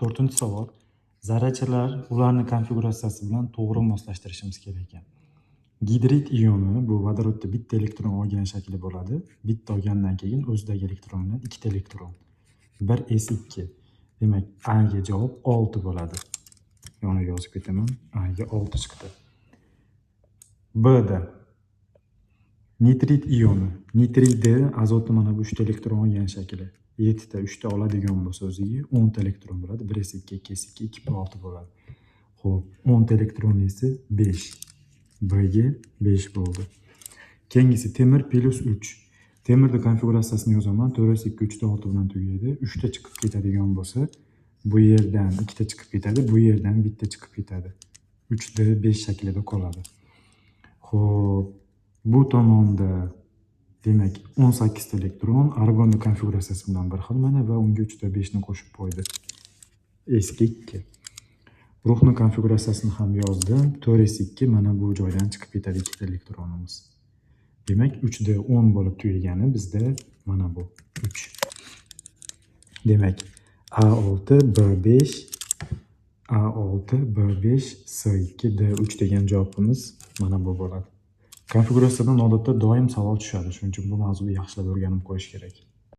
To'rtinchi savol. Zarrachalar ularni konfiguratsiyasi bilan to'g'ri moslashtirishimiz kerak ekan. Gidrid ioni bu vodorodda bitta elektron olgan shakli bo'ladi. Bitta olgandan keyin o'zidagi elektron bilan ikkita elektron. 1s2. Demak, A ga javob 6 bo'ladi. Yoniga yozib ketaman. A ga 6 chiqdi. B da nitrit ioni. Nitridi azotni mana bu 3 ta elektron olgan shakli. 7 ta 3 ta oladigan bo'lsa o'ziga 10 ta elektron bo'ladi. 1s2, 2s2, 2p6 bo'ladi. Xo'p, 10 ta elektronlisi 5. B ga 5 bo'ldi. Keyingisi temir plus 3. Temirni konfiguratsiyasini yozaman. 4s2 3 ta 6 bilan tugaydi. 3 ta chiqib ketadigan bo'lsa, bu yerdan 2 ta chiqib ketadi, bu yerdan bitta chiqib ketadi. 3d 5 shaklida qoladi. Xo'p, bu tomonda demak 18 ta elektron argonni konfiguratsiyasi bilan bir xil mana va unga 3 ta 5 ni qo'shib qo'ydi. S ga 2. Ruhni konfiguratsiyasini ham yozdim. 4s2 mana bu joydan chiqib ketadi ikkita elektronimiz. Demak, 3d 10 bo'lib tugagani bizda mana bu 3. Demak, A6, B5, A6, B5, S2, D3 degan javobimiz mana bu bo'ladi. Konfiguratsiyadan odatda doim savol tushadi. Shuning uchun bu mavzuni yaxshilab o'rganib qo'yish kerak.